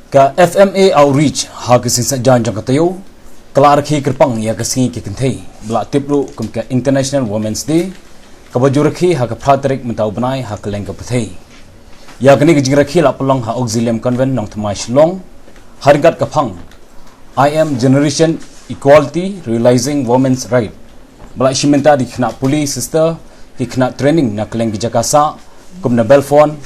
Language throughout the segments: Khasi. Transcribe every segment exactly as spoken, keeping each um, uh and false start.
Ka F M A Outreach ha ka sngi Saitjaiñ jong ka taïew ka la rakhe kyrpang ïa ka sngi ki kynthei, ba la tip ruh kum ka International Women's Day, kaba ju rakhe ha ka phra tarik mynta u bnai ha kylleng ka pyrthei. Ïa kane ka jingrakhe la pynlong ha Auxilium Convent, Nongthymmai, Shillong, ha ryngkat ka phang I am Generation Equality, Realizing Women's Right, ba la shim bynta da ki khynnah pule sister, ki khynnah training na kylleng ki jaka sah kum na Belfon,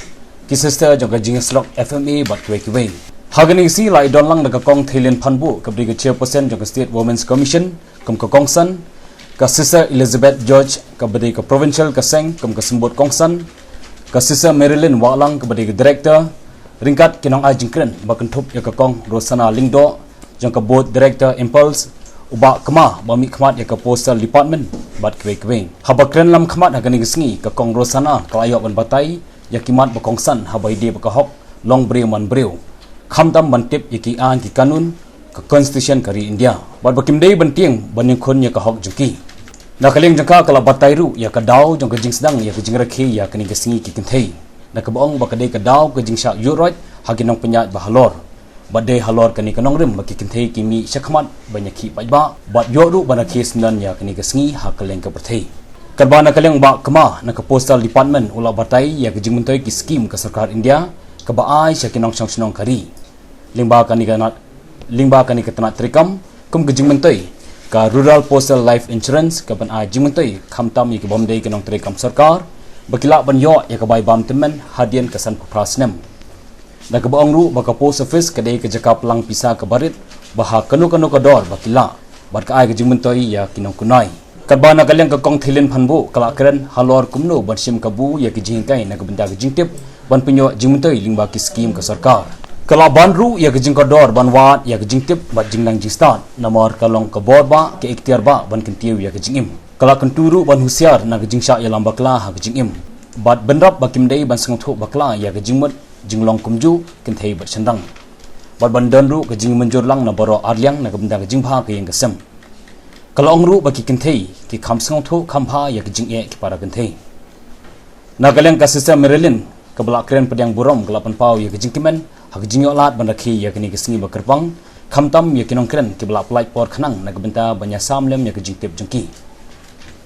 ki sister jong ka jingïasyllok F M A bad kiwei kiwei. Ha kane ka sngi la ïadon lang da ka Kong Theilin Phanbuh, kaba dei ka Chairperson jong ka State Women's Commission kum ka kongsan, ka Sister Elizabeth George, kaba dei ka Provincial ka seng kum ka symbud kongsan, ka Sister Marilyn Wahlang, kaba dei ka Director, ryngkat ki nongai jingkren ba kynthup ïa ka Kong Rosana Lyngdoh jong ka Board Director Impulse, u Bah Kma ba mihkhmat ïa ka Postal Department bad kiwei kiwei. Haba kren lamkhmat ha kane ka sngi, ka Kong Rosana ka la ïoh ban batai ïa ki mat ba kongsan haba ïadei bad ka hok long briew man briew, khamtam ban tip ïa ki aiñ ki kanun, ka Constitution ka ri India, bad ba kim dei ban tieng ban ïengkhun ïa ka hok jong ki. Na ka liang jong ka, ka la batai ruh ïa ka daw jong ka jingsdang ïa ka jingrakhe ïa kane ka sngi ki kynthei, na kaba ong ba ka dei ka daw ka jingshah ïuhroit ha ki nongpynïaid ba halor. Bad dei halor kane ka nongrim ba ki kynthei ki mih shakhmat ban ïakhih paidbah bad ïoh ruh ban rakhe syndon ïa kane ka sngi ha kylleng ka pyrthei. Katba na ka liang u Bah Kma na ka Postal Department u la batai ïa ka jingmyntoi ki skim ka sorkar India kaba ai sha ki nongshong shnong ka ri, lyngba kane ka tnat, lyngba kane ka tnat treikam, kum ka jingmyntoi ka Rural Postal Life Insurance, kaban ai jingmyntoi khamtam ïa ki bym dei ki nongtreikam sorkar ba ki lah ban ïoh ïa ka bai bam tymmen hadien ka sanphew phra snem. Na kaba ong ruh ba ka Post Office ka dei ka jaka pynlang pisa kaba rit ba ha kano kano ka dor ba ki lah, bad ka ai ka jingmyntoi ïa ki nongkunai. Katba na ka liang ka Kong Theilin Phanbuh ka la kren halor kumno ban shim kabu ïa ki jinghikai na ka bynta ka jingtip ban pynïoh jingmyntoi lyngba ki skim ka sorkar. Ka la ban ruh ïa ka jingkordor ban wad ïa ka jingtip bad jingnang jingstad, namar ka long ka bor bah, ka ikhtiar bah ban kyntiew ïa ka jingim. Ka la kyntu ruh ban husiar na ka jingshah ïalam bakla ha ka jingim, bad bynrap ba kim dei ban sngewthuh bakla ïa ka jingmut jinglong kumjuh kynthei bad shynrang, bad ban don ruh ka jingmynjur lang na baroh arliang na ka bynta ka jingbha ka ïing ka sem. Ka la ong ruh ba ki kynthei ki kham sngewthuh kham bha ïa ka jingeh ki para kynthei. Na ka liang ka Sister Marilyn, kaba la kren pdiang burom, ka la pynpaw ïa ka jingkmen ha ka jingïoh lad ban rakhe ïa kane ka sngi ba kyrpang, khamtam ïa ki nongkren kiba la pyllait por khnang na ka bynta ban ïasam lem ïa ka jingtip jong ki.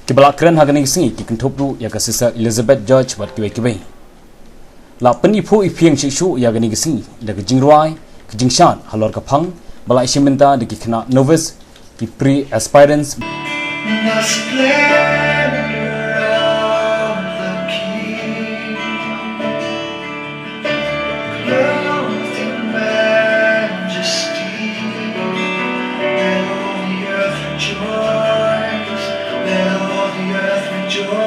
Kiba la kren ha kane ka sngi ki kynthup ruh ïa ka Sister Elizabeth George bad kiwei kiwei. La pyniphuh iphieng shuh shuh ïa kane ka sngi da ka jingrwai, ka jingshad halor ka phang, ba la shim bynta da ki khynnah novice, ki pre-aspirants. The splendor of the King, clothed in majesty. Let all the earth rejoice, let all the earth rejoice.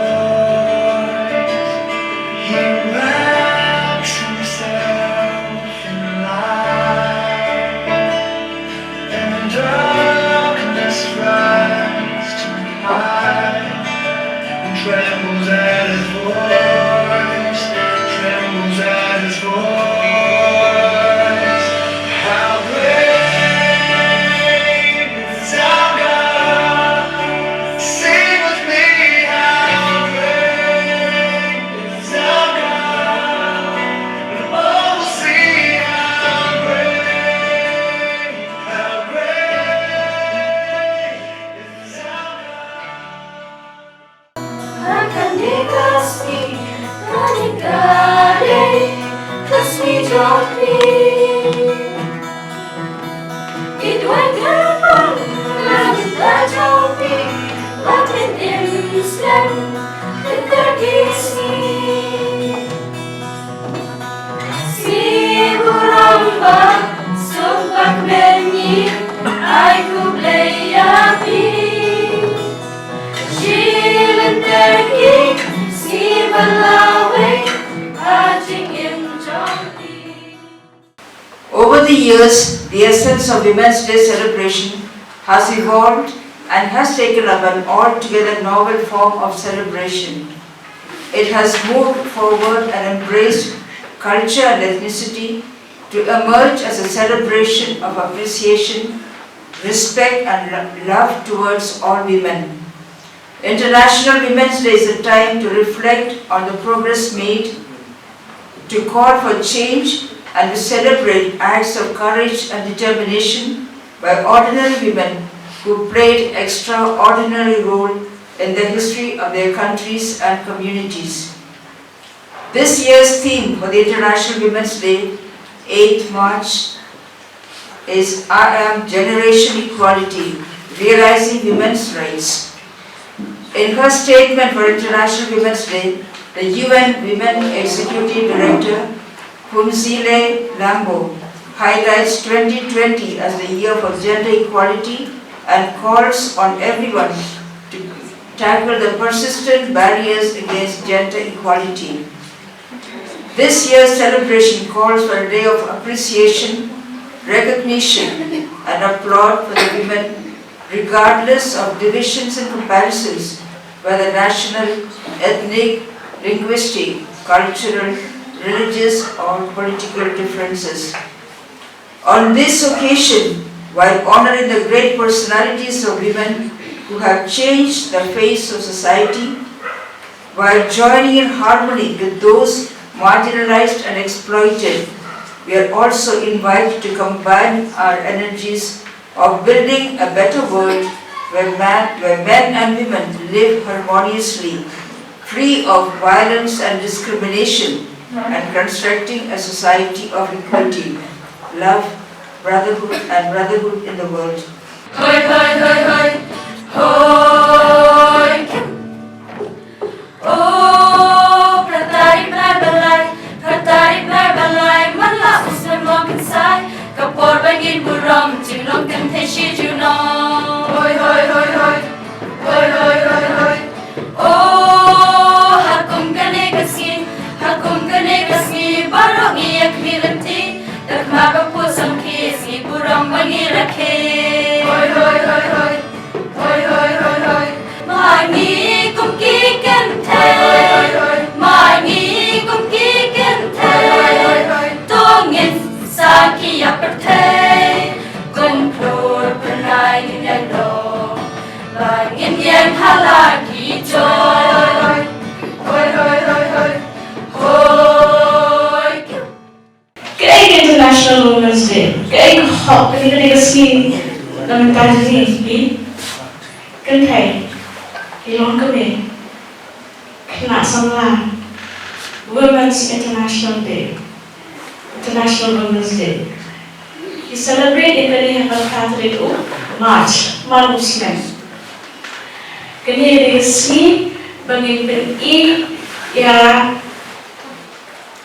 He wraps himself in light, and darkness flies to hide, and trembles at his voice, trembles at his voice. How great is our God! Sing with me, how great is our God! And all will see how great, how great is our God. Kane ka sngi, kane ka dei ka sngi jong phi. Ki duwai kyrpang na ka bynta jong phi, ba phin im slem kynta ki sngi. Sngi burom ba suk ba kmen ngi ai khublei ïa phi. Shi lynter ki sngi ba lawei ha jingim jong phi. Over the years, the essence of Women's Day celebration has evolved and has taken up an altogether novel form of celebration. It has moved forward and embraced culture and ethnicity to emerge as a celebration of appreciation, respect, and lo-, love towards all women. International Women's Day is a time to reflect on the progress made, to call for change, and to celebrate acts of courage and determination by ordinary women who played extraordinary role in the history of their countries and communities. This year's theme for the International Women's Day, eighth March, is I Am Generation Equality, Realizing Women's Rights. In her statement for International Women's Day, the U N Women Executive Director, Phumzile Mlambo, highlights twenty twenty as the year for gender equality and calls on everyone to tackle the persistent barriers against gender equality. This year's celebration calls for a day of appreciation, recognition, and applaud for the women, regardless of divisions and comparisons, whether national, ethnic, linguistic, cultural, religious, or political differences. On this occasion, while honoring the great personalities of women who have changed the face of society, while joining in harmony with those marginalized and exploited, we are also invited to combine our energies of building a better world where man, where men and women live harmoniously, free of violence and discrimination, and constructing a society of equity, love, brotherhood, and brotherhood in the world. Hoi, hoi, hoi, hoi. Hoi. Oh, pyrthei bnai balai, pyrthei bnai balai, man la u snem long kynsai, ka por ba ngin burom, jinglong kynthei shi junom. Hoi, hoi, hoi, hoi. Hoi, hoi, hoi, hoi. Oh, ha kum kane ka sngi, ha kum kane ka sngi, baroh ngi ïa khmih lynti, da khmat ba pud samrkhie, sngi burom ba ngi rakhe. Hoi, hoi, hoi, hoi. Hoi, hoi, hoi, hoi. Ma ngi kum ki kynthei. Hoi, hoi, hoi, hoi. Ma ngi kum ki kynthei. Hoi, hoi, hoi, hoi. To ngin sakhi ïa pyrthei. Kum phlur bnai ngin ïaid lok. Ba ngin ïeng ha la ki jong. Hoi, hoi, hoi, hoi. Hoi. Kaei ka International Women's Day? Kaei ka hok, kaei ka dei ka sngi na bynta jong ngi ki kynthei, ki longkmie, khynnah samla? Women's International Day, International Women's Day. Ki celebrate ïa kane ha ka khatret u March man u snem. Kane ka dei ka sngi ba ngin pyni ïa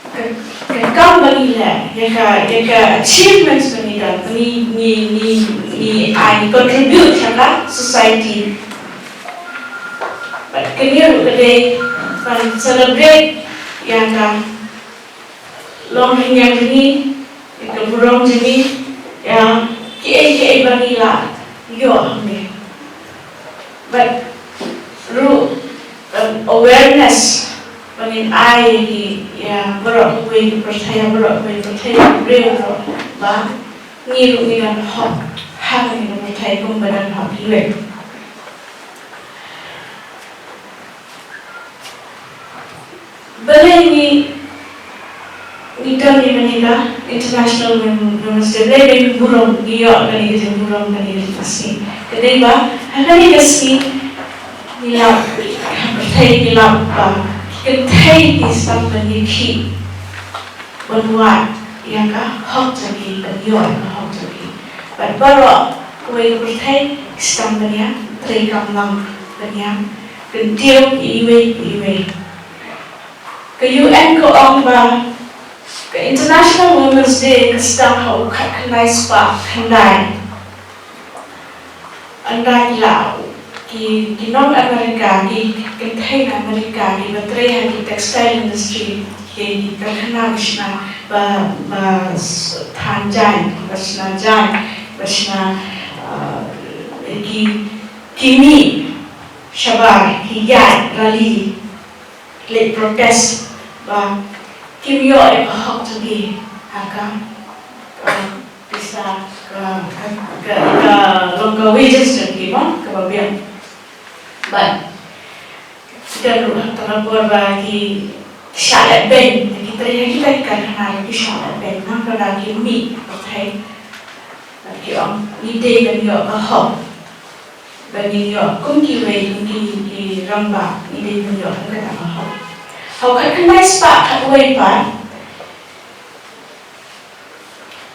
ka, ka kam ba ngi leh, ïa ka, ïa ka achievements ba ngi don, ba ngi, ngi, ngi, ngi ai contribute ha ka society. Bad kane ruh ka dei ban celebrate ïa ka long hynñiang jong ngi, ïa ka burom jong ngi, ïa kiei kiei ba ngi la ïoh hangne. Bad ruh, um, awareness ba ngin ai ïa ki, ïa baroh kawei ka pyrthei, ïa baroh kawei ka pyrthei, ïa ki briew baroh, ba ngi ruh ngi don hok ha kane ka pyrthei kumba don hok kiwei. Balei ngi, ngi don ïa kane ka International Women, Women's Day? Balei ngi burom, ngi ïoh kane ka jingburom, kane ka jingnasih? Ka dei ba ha kane ka sngi ngi lap, ha pyrthei ngi lap ba ki kynthei ki sdang ban ïakhih, ban wad ïa ka hok jong ki, ban ïoh ïa ka hok jong ki. Bad baroh kawei ka pyrthei ki sdang ban ïa trei kamlang, ban ïa kyntiew iwei pa iwei. Ka U N ka ong ba ka International Women's Day ka sdang ha u khatkhyndai spah khyndai. Ynda ki la, ki, ki nong America, ki kynthei na America, kiba trei ha ki textile industry, ki, ki karkhana ba shna, ba, ba s-, than jaiñ, ba shna jaiñ, ba shna, uh, ki, ki mih shabar, ki ïaid rally leit protest ba kim ïoh ïa ka hok jong ki ha ka, ka pisa, ka, ka, ka, ka long ka wages jong ki, mo, kaba biang. Bad ki don ruh ha kata ka por ba ki, Shah leh beiñ, ki trei ha kita ki karkhana ruh ki shah leh beiñ, namar ba ki mih pyrthei. Ba ki ong ngi dei ban ïoh ka hok. Ba ngin ïoh kum kiwei, kum ki, ki rangbah, ngi dei ban ïoh kum kata ka hok. Ha u khatkhyndai spah khatwei pat,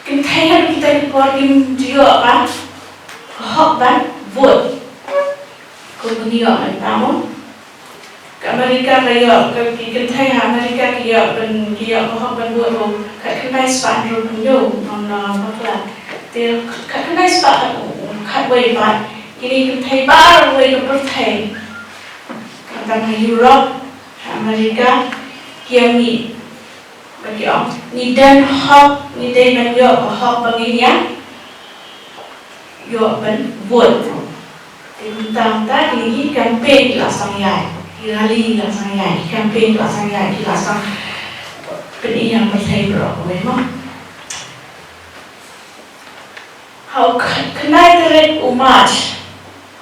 kynthei haduh kita ki por kim ju ïoh ka, ka hok ban vote. Kum ban ïoh mynta mo. Ka America ka ïoh, ka ki kynthei ha America ki ïoh ban, ki ïoh ka hok ban vote ruh khatkhyndai spah hynriew phew hynñiew ngan, uh, bakla. Te khatkhyndai spah khat, khatwei pat, kine ki kynthei baroh kawei ka pyrthei. Khamtam ha Europe, ha America, ki ïa mih. Ba ki ong, ngi don hok, ngi dei ban ïoh ka hok ba ngin ïa ïoh ban vote. Te mynta mynta kine ki campaign ki la sdang ïaid, ki rally ki la sdang ïaid, ki campaign ki la sdang ïaid, ki la sdang pyni ïa pyrthei baroh kawei mo. Ha u khyndai tarik u March,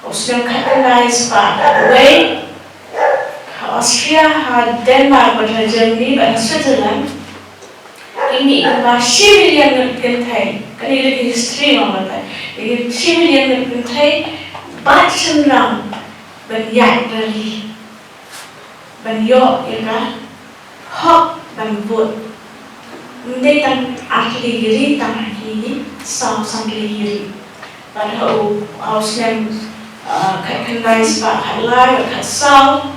u snem khatkhyndai spah khatwei, ha Austria, ha Denmark, bad ha Germany, bad ha Switzerland, ki mih kumba shi million ngut kynthei. Kane ka dei ka history mo, kata. Ki shi million ngut kynthei, bad shynrang ban ïaid rally. Ban ïoh ïa ka hok ban vote. Ym dei tang ar tylli ki ri, tang ha ki saw san tylli ki ri. Bad ha u, ha u snem, uh, khatkhyndai spah khatlai, khatsaw,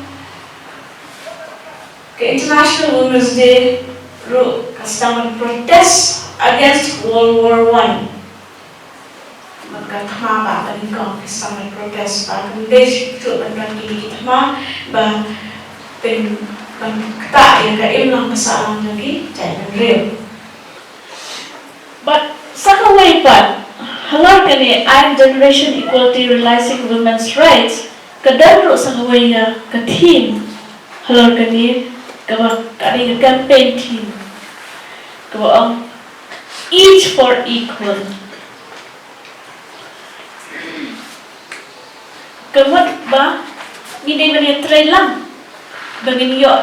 ka International Women's Day ruh ka sdang ban protest against World War One. Bad ka thma ba, ba nyngkong ki sdang ban protest ba kam dei shuh ban don kine ki thma ba pyn, ban ktah ïa ka imlang ka sahlang jong ki jaitbynriew. Bad sa kawei pat, halor kane aiñ Generation Equality Realizing Women's Rights, ka don ruh sa kawei ïa ka theme halor kane, kaba ka dei ka campaign theme, kaba ong Each for Equal. Ka mut ba ngi dei ban ïatrei lang ba ngin ïoh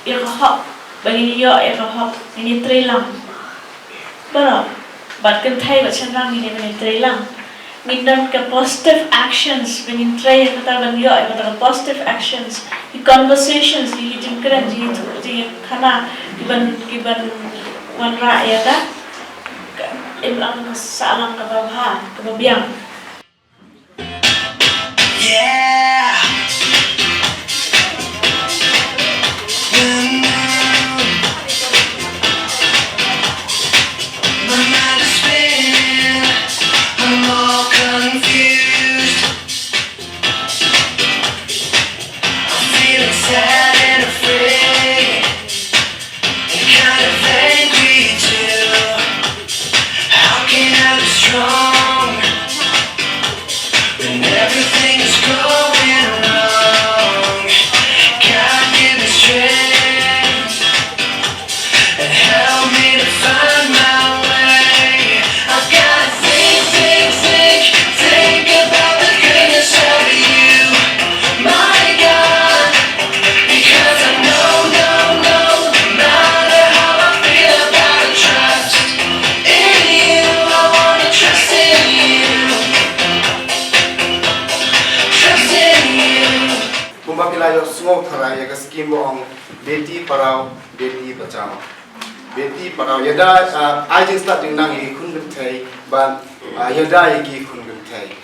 ïa ka hok, ba ngin ïoh ïa ka hok, ngin ïatrei lang. Baroh, bad kynthei bad shynrang ngi dei ban ïatrei lang. Ngin don ka positive actions, ba ngin trei ïa kata ban ïoh ïa kata ka positive actions. Ki conversations, ki jingkren, ki jingkhana, ki ban, ki ban wanrah ïa ka, ka imlang ka sahlang kaba bha, kaba biang. Yeah. My mind is spinning, I'm all confused. I'm feeling sad and afraid, and kind of angry too. How can I be strong when everything is going wrong? God, give me strength and help me to find my way. I've gotta think, think, think, think about the goodness of you, my God. Because I know, know, know, no matter how I feel, I gotta trust in you. I wanna trust in you. Trust in you. Kumba phi la ïohsngew tharai ïa ka scheme ba ong Beti Padhao, Beti Bachao. Beti Padhao, ïada, ah, ai jingstad jingnang ïa ki khun kynthei, bad, ah, ïada ïa ki khun kynthei.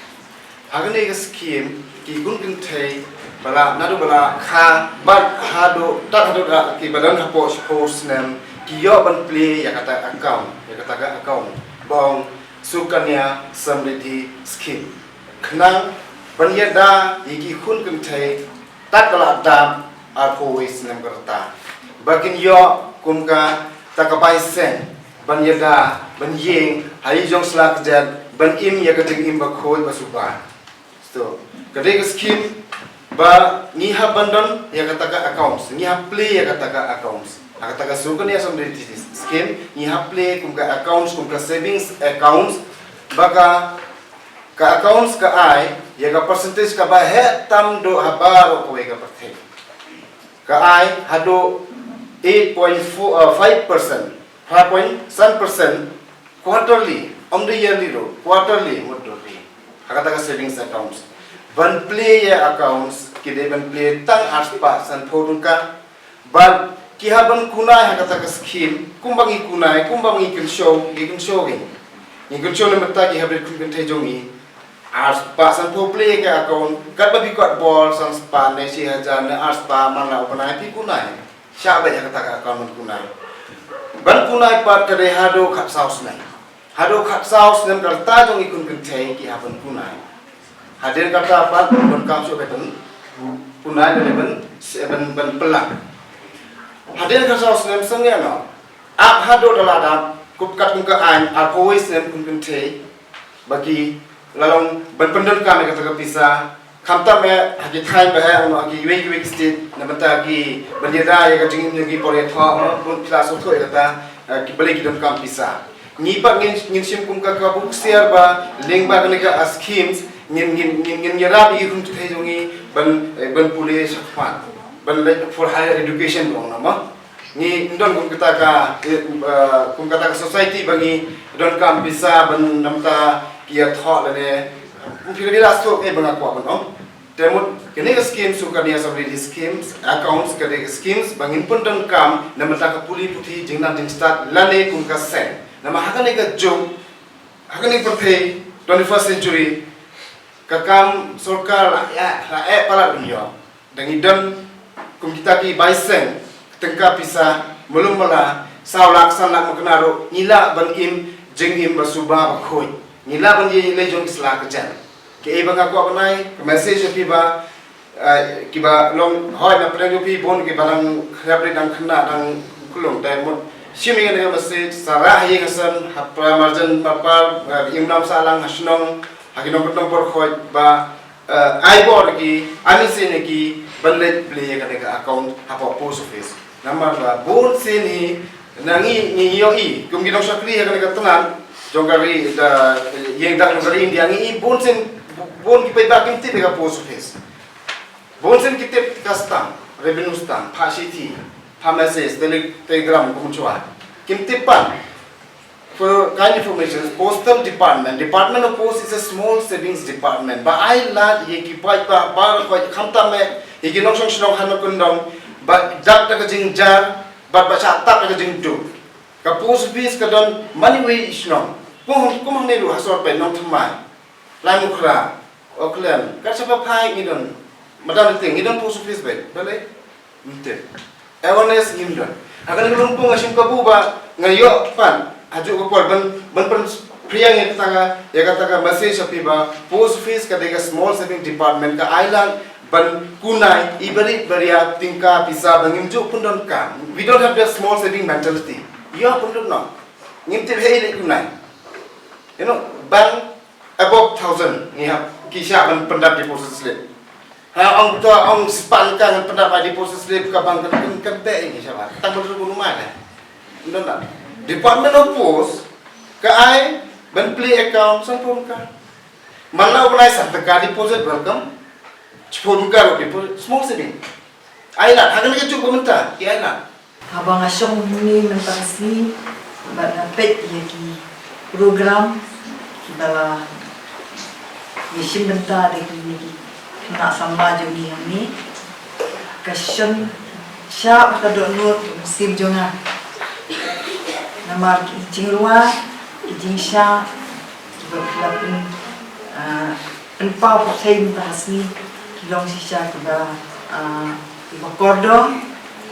Ha kane ka scheme, ki khun kynthei ba la, naduh ba la kha bad haduh, tad haduh ba ki ba don hapoh shiphew snem, ki ïoh ban plie ïa kata account, ïa kata ka account ba ong Sukanya Samriddhi Scheme. Khnang ban ïada ïa ki khun kynthei tad ba la dap arphew wei snem ka rta, ba kin ïoh kum kata ka bai seng ban ïada, ban ïeng ha i jong sla kjat, ban im ïa ka jingim bakhuid basuba. So ka dei ka scheme ba ngi hap ban don ïa kata ka accounts, ngi hap plie ïa kata ka accounts. Ha kata ka Sukanya Samriddhi Scheme ngi hap plie kum ka accounts, kum ka savings accounts, ba ka Ka accounts ka ai ïa ka percentage kaba heh tam duh ha baroh kawei ka pyrthei. Ka ai haduh eight point four, uh, five percent, five point seven percent quarterly, ym dei yearly ruh, quarterly mut dei. Ha kata ka savings accounts. Ban plie ïa accounts, ki dei ban plie tang arspah sanphew tyngka. Bad ki hap ban kunai ha kata ka scheme, kumba ngi kunai, kumba ngi kynshew, ngi kynshew ngi. Ngi kynshew na mynta ki hap ban khun kynthei jong ngi. Arspah sanphew plie ka account, katba phi kot bor, san spah ne shi hajar ne arspah man la u bnai phi kunai. Shah beit ha kata ka account ban kunai. Ban kunai pat ka dei haduh khatsaw snem. Haduh khatsaw snem ka rta jong i khun kynthei ki hap ban kunai. Hadien kata pat ban kam shuh ban kunai ban ban ban ban pelang. Hadien khatsaw snem seng ïa no. Ap haduh da la dap kup kat kum ka aiñ arphew wei snem khun kynthei ba ki la long ban pyndonkam ïa kata ka pisa. Khamtam eh ha ki thaiñ ba heh, ha ki wei ki wei ki state, na bynta ki ban ïada ïa ka jingim jong ki por ïathoh, bun phi la sngewthuh ïa kata, eh, ki balei ki donkam pisa. Ngi pat ngin, ngin shim kum ka, ka buk siar ba lyngba kane ka, ah, schemes, ngin, ngin, ngin, ngin ïarap ïa ki khun kynthei jong ngi ban, eh, ban pule shakhmat, ban leit for higher education, ba ong na ma. Ngi don kum kata ka, eh, kum kata ka society ba ngi donkam pisa ban namta ki ïathoh lane. Phi la, phi la sngewthuh eh ba nga kwah ban ong. Te mut kane ka scheme Sukanya Samriddhi schemes, accounts, ka dei ka schemes ba ngin pyndonkam namta ka pule puthi, jingnang jingstad lane kum ka seng. Namar ha kane ka juk, ha kane ka pyrthei twenty-first century, ka kam sorkar la ïa, la ïa palat ban ïoh. Dang i don kum kita ki bai seng, tyngka pisa, mlum mala, saw lak, san lak, makna ruh, ngi lah ban im jingim ba suba ba khuid. Ngi lah ban ïaleh jong ki sla ka jan. Ki ei ba nga kwah ban ai, ka message ïa phi ba, eh, kiba long hoi na pdeng jong phi bun kiba dang khriap dang khynnah dang kulung dai mut. Shim ïa ka message, sa rah ïa ka sem, ha pra marjan ba par, eh, im nam sa lang ha shnong, ha ki nongkyndong por khoit ba, eh, ai bor ki, ai mynsiem ki, ban leit plie ïa kane ka account hapoh post office. Namar ba bun sien hi, na ngi, ngi ïohi, kum ki nongshakri ha kane ka tnat jong ka ri, da, ïing dak jong ka ri India, ngi i bun sien, bun ki paidbah kim tip ïa ka post office. Bun sien ki tip ka stamp, revenue stamp, phah shithi, phah message, tele-, telegram, kumjuh. Kim tip pat. For kind information, Postal Department, Department of Post is a small savings department. Ba ai lad ïa ki paidbah baroh, khamtam eh ïa ki nongshong shnong ha nongkyndong, ba dap da ka jingjia, ba, ba shah tap da ka jingduk. Ka post office ka don man iwei i shnong. Kum, kum hangne ruh ha Sohrympet, Nongthymmai, Laitumkhrah, Auckland, kat shaba phai ngi don. Madan Ri Tieng ngi don post office beit, balei? Ym tip. Awareness ngim don. Ha kane ka lympung nga shim kabu ba nga ïoh pat ha juh ka por ban, ban pynphriang ïa kata ka, ïa kata ka message ha phi ba post office ka dei ka small saving department, ka ai lad ban kunai i barit baria tyngka pisa ba ngim ju pyndonkam. We don't have that small saving mentality. Ïoh pyndon noh. Ngim tip hei leit kunai. You know, bank above thousand ngi hap, ki shah ban pyndap deposit slip. Ha, ong to, ong spah ka ngan pyndap ai deposit slip ka bank kan, kan, kan beh ngi shah ban. Tang ban ruh numai le. Ym don da. Department of Post ka ai ban plie account sanphew tyngka. Man la u bnai san tyngka deposit, welcome. Shiphew tyngka ruh deposit, small saving. Ai lad, ha kane ka juk ba mynta, ki ai lad. Haba nga shong hangne mynta ka sngi bad nga peit ïa ki program kiba la ïashim bynta da kine ki khynnah samla jong ngi hangne, ka shon shah ba ka dohnud ka mynsiem jong nga. Namar ki jingrwai, ki jingshah kiba phi la pyn, ah, pynpaw pyrthei mynta ka sngi ki long shisha kiba, ah, kiba kordor,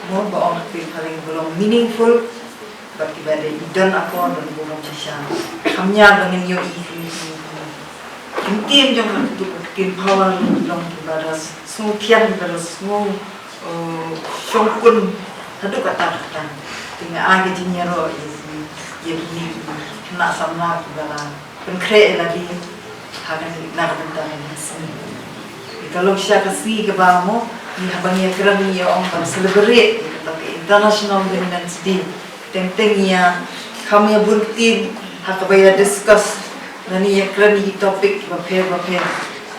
mo, ba ong ha ka ktien phareng ba long meaningful, bad kiba dei, ki don akor bad kiba long shisha. Kham ñiar ba ngin ïohi kine, kine, kine. Ki ktien jong ka, ka ktien phareng ki long kiba da sngewthiang, kiba da sngew, eh, shongkun haduh katta katta. Te nga ai ka jingïaroh ïa ki, ïa kine ki khynnah samla kiba la pynkhreh ïa lade ha kane, na ka bynta kane ka sngi. Ïa ka long shisha ka sngi kaba, mo, ngi haba ngi ïakren ngi ïa ong ba celebrate ïa kata ka International Women's Day. Teng teng ïa, kham ïa bun ktien ha kaba ïa discuss lane ïakren ïa ki topic bapher bapher.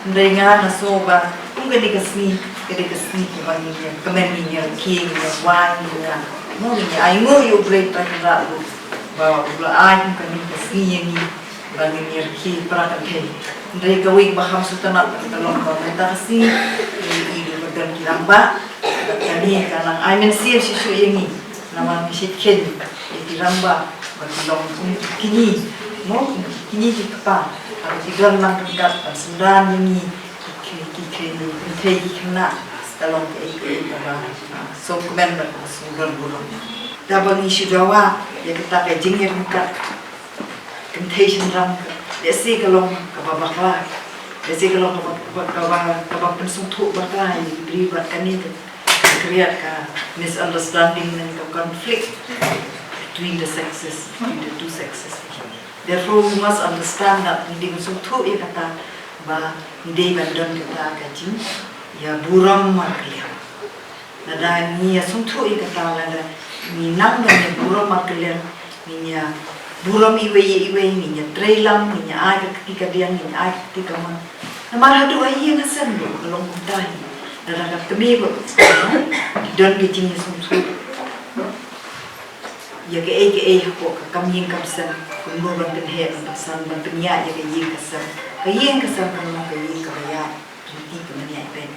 Hynrei nga, nga sngew ba kum kane ka sngi ka dei ka sngi kaba ngi ïa kmen, ngi ïa kieng, ngi ïa wai, ngi ïa Mo, ngi ai nguh ïa U Blei Trai Kynrad ruh ba u la ai kum kane ka sngi ïa ngi ba ngin ïa rkhie para kynthei. Hynrei kawei ba kham sngewtynnat ka long ba mynta ka sngi ngi ïohi ba don ki rangbah. Bad kane ka nang ai mynsiem shisha ïa ngi namar ngi shait kheiñ ïa ki rangbah ba ki long kum ki kñi, mo, kum ki kñi ki kpa. Haba ki don lang ryngkat ban synran ïa ngi ki, ki, ki kynthei ki khynnah, ka long kaei kaei kaba, ah, sngewkmen bad kaba sngewdon burom. Te ba ngi shu dawa ïa kata ka jingïaryngkat kynthei shynrang, lehse ka long kaba bakla, lehse ka long kaba, kaba, kaba, kaba pynsngewthuh bakla ïa ki briew bad kane ka create ka misunderstanding and ka conflict between the sexes, between the two sexes. Therefore, we must understand that ngi dei ban sngewthuh ïa kata ba ngi dei ban don kata ka jingïaburom markylliang. Lada ngi ïa sngewthuh ïa kata, lada ngi nang ban ïaburom markylliang, ngin ïaburom iwei ïa iwei, ngin ïatreilang, ngin ïa ai ka kti kadiang, ngin ïa ai ka kti kamon. Namar haduh ha ïing ha sem ruh ka long kumta hi. Lada ka kmie bad ka kpa ki don ka jingïasngewthuh ïa kaei kaei hapoh ka kam ïing kam sem, kumno ban pynheh, ban pynsan, ban pynïaid ïa ka ïing ka sem. Ka ïing ka sem kan long ka ïing kaba ïaid lynti, kaba ïaid beit.